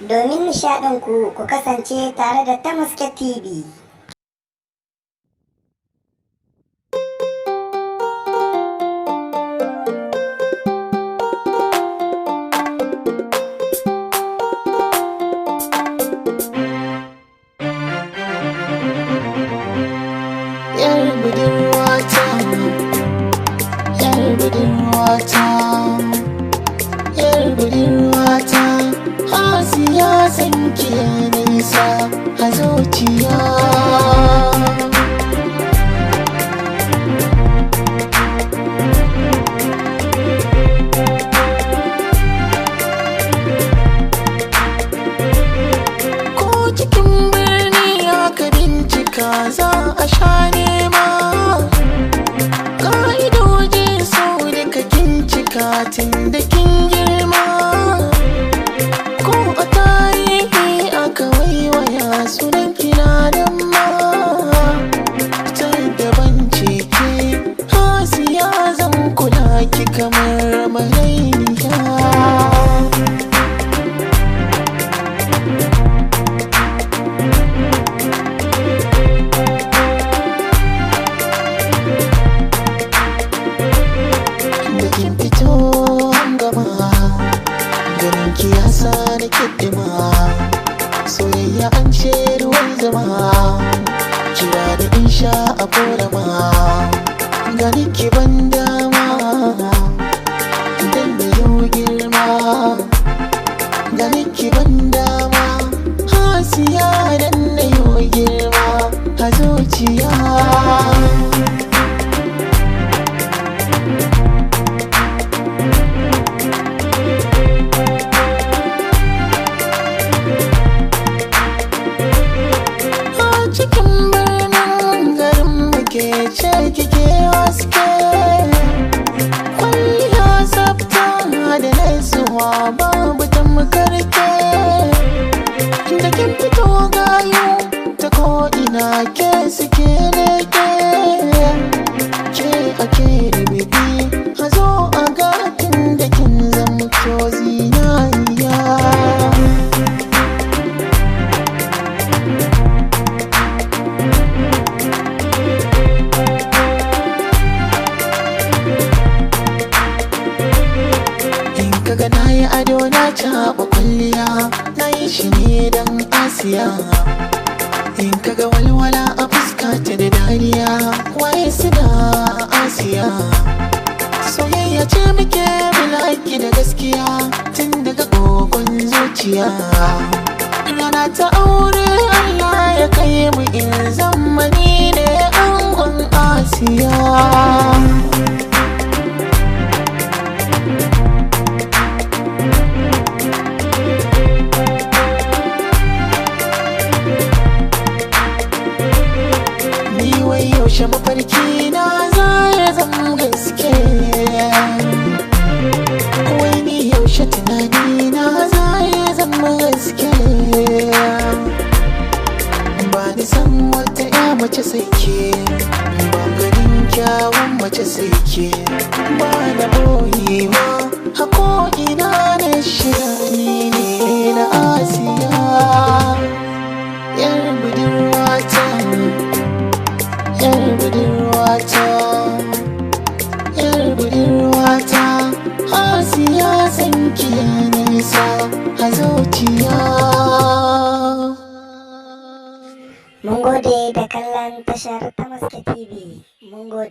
Domin nishaɗinku, ku kasance tare da Tamuske TV. Yar budurwata, yar budurwata, yar budurwata, Asiya san ki ya nisa a zuciya. Ko cikin birni aka bincika za a sha nema. Ƙa'idojin sau da kin cika tun da kin girma. Ko a tarihi aka waiwaya sunan kina nan ma. Ta daban ce ke, Asiya zan kula ki kamar marainiya. Da kin fito an gama, ganin ki ya sa ni kiɗima. Soyayya an ce ruwan zama, kira da in sha a korama. Ganin ki ban dama, dan da yau girma. Ganin ki ban dama, Hasiya dan da yau girma a zuciya. A cikin birnin garin muke ce kike haske. Kwalliya tsafta da nasuwa babu tamkar ke. Da kin fito gayu ta ko'ina ke suke leke. Ke ake rububi a zo a gatin da kin zamto zinariya. In kaga na yi ado na caɓa kwalliya, na yi shi ne don Asiya. In kaga walwala a fuska ta da dariya, waye suna Asiya. Soyayya ce muke bilaki da gaskiya tun daga kokon zuciya. Rana ta aure Allah ya kai mu in zamani ne angon Asiya. Ni wai yaushe mafarki na za ya zama gaske. Wai ni yaushe tunani na za ya zama gaske. Ba ni san wata ya mace sai ke, ba ganin kyawun mace sai ke. Ba na boyewa a ko'ina na shiga ni ne na Asiya. Yar budurwata, yar budurwata, yar budurwata, Asiya san ki ya nisa a zuciya. Mun gode da kallon tashar Tamuske TV. Mun gode.